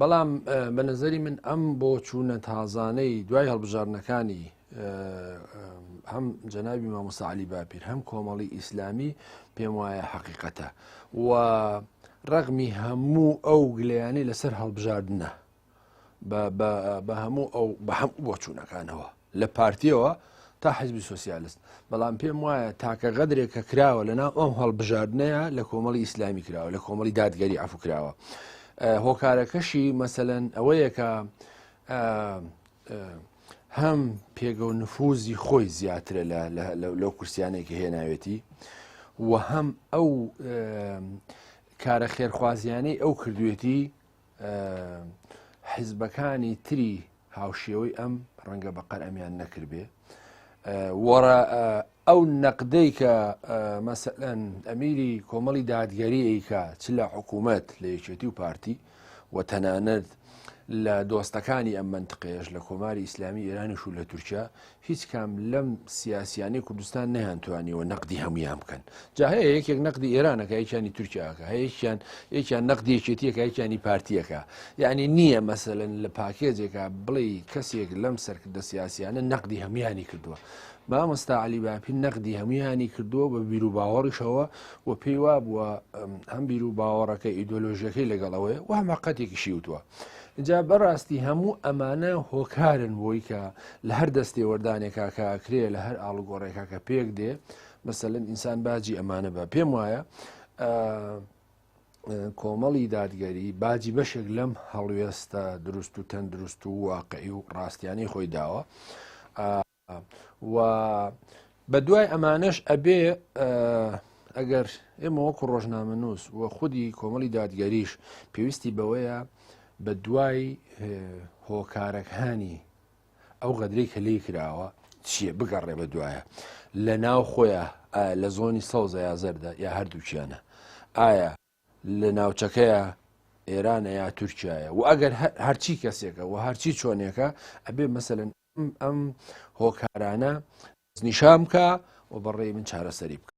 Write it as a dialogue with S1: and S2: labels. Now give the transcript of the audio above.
S1: بەڵام بە نظری من ئەم بۆ چوونە تازانەی دوای هەڵبژاردنەکانی هەم جەنابی مامۆستا علی باپیر هەم کۆمەڵی ئیسلامی پێم وایە حەقیقەتە و ڕەغمی هەموو ئەو گلەیانەی لەسەر هەڵبژاردنە بە هەموو ئەو بە هەموو بۆچوونەکانەوە لە پارتیەوە تا حزبی سوسیالست بەڵام پێم وایە تاکە غەدرێک کە کراوە لە ناو ئەم هەڵبژاردنەیە لە کۆمەڵی ئیسلامی کراوە لە کۆمەڵی دادگەری عفو کراوە هۆکارەکەشی مەسەەن ئەوەیە کە هەم پێگە و نفوزی خۆی زیاترە لەو کورسیانەی کە هێناوێتی و هەم ئەو کارە خێرخوازیانەی ئەو کردوێتی حیزبەکانی تری هاوشێوەی ئەم ڕەنگە بەقەر ئەمیان نەکردبێ وەڕە ئەو نەقدەی کە مەسەلەن ئەمیری کۆمەڵی دادگەری ئەیکا چ لە حکوومەت لە یەکێتی و پارتی و تەنانەت لە دۆستەکانی ئەم منتقەیەش لە کۆماری ئیسلامی ئێرانیش و لە تورکیا هیچ کام لەم سیاسیانەی کوردستان نەیانتوانیوە نەقدی هەمویان بکەن جا هەیە یەکێک نەقدی ئێرانەکە یەکیانی تورکیاکە هەیەکیان یەکیان نەقدی یەکێتیەکە یەکیانی پارتیەکە یعنی نییە مەسەلەن لە پاکێجێکا بڵێ کەسێک لەم سەرکردە سیاسیانە نەقدی هەمویانی کردووە مامۆستا عەلی باپیر نەقدی هەمویانی کردووە بە بیر و باوەڕیشەوە و پێی وابووە هەم بیر و باوەڕەکە ئیدۆلۆژیەکەی لەگەڵ ئەوەیە و هەم حەقەتێکیشی وتووە جا بەڕاستی هەموو ئەمانە هۆکارن بۆی کە لە هەر دەستێوەردانێکا کە ئەکرێ لە هەر ئاڵوگۆڕێکا کە پێک دێ مەسەلەن ئینسان باجی ئەمانە بە پێم وایە کۆمەڵی دادگەری باجی بەشێک لەم هەڵوێستە دروست و تەندروست و واقعی و ڕاستیانەی خۆی داوە و بە دوای ئەمانەش ئەبێ ئەگەر ئێمە وەکو ڕۆژنامەنووس و خودی کۆمەڵی دادگەریش پێویستی بەوەیە بە دوای هۆکارەکانی ئەو غەدرەی کە لێی کراوە چییە بگەڕێ بە دوایە لە ناو خۆیان لە زۆنی سەوزە یا زەردە یا هەردووکیانە ئایا لە ناوچەکەیە ئێرانە یا تورکایە و ئەگەر هەرچی کەسێکە و هەرچی چۆنێکە ئەبێ مەسەن ئەم هۆکارانە نیشان بکە و بەڕێی من چارەسەری بکە.